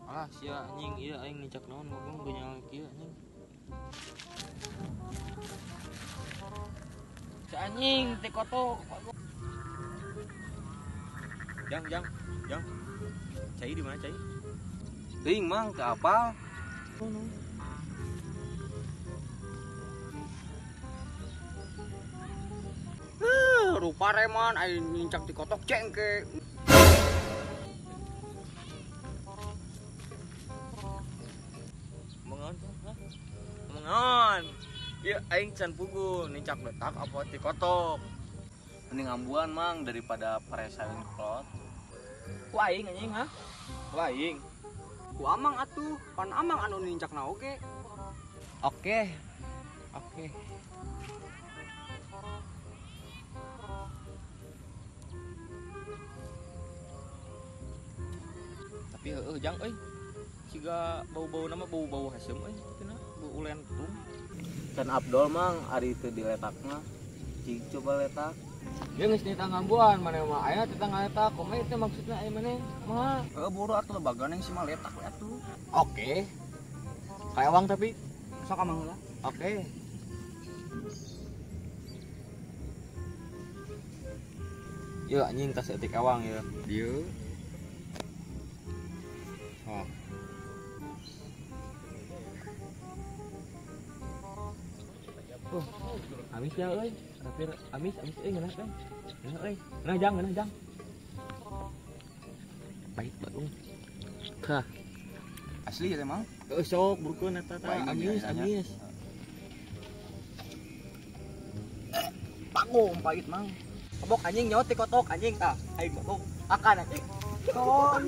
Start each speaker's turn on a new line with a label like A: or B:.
A: Alah sia anjing ieu aing nincak naon ngomong genyal kieu anjing. Si anjing teh kotok. Jang jang jang. Cai di mana cai?
B: Teuing mang teu apal.
C: Rupa reman aing nincak di kotok cengke.
A: Mengon. Ieu aing can pugu nincak letak apa ti kotok.
B: Mending ambuan mang daripada paresaeun kolot.
C: Ku aing anjing ha?
A: Ku aing.
C: Ku amang atuh, pan amang anu nincakna oge.
A: Oke. Oke. Tapi heueuh jang euy. Siga bau-bau nama bau-bau haseum euy cenah, bau ulen tung.
B: Can Abdol mang ari teu diletakna. Cik coba letak.
A: Dia geus nitah ngambuan maneh mah aya teh ngaletak kumaha ieu teh maksudna aya maneh kumaha?
C: Heueuh buru atuh lebagan yang si mah letak we atuh.
A: Oke. Kaewang tapi
C: sok amang heula.
A: Oke. Yeuh anjing tas etik ewang yeuh.
C: Dieu.
A: Oh. Amis ya euy, tapi amis amis euy ngeunah euy. Ngeunah euy. Ngeunah jang, ngeunah jang. Pahit bagung. Tah.
C: Asli ya teh mang?
A: Heuh sok burukeun eta tah. Amis amis.
C: Pagong pahit mang. Kebok anjing nyawa ti kotok anjing tah. Aing kotok akan anjing. Oh.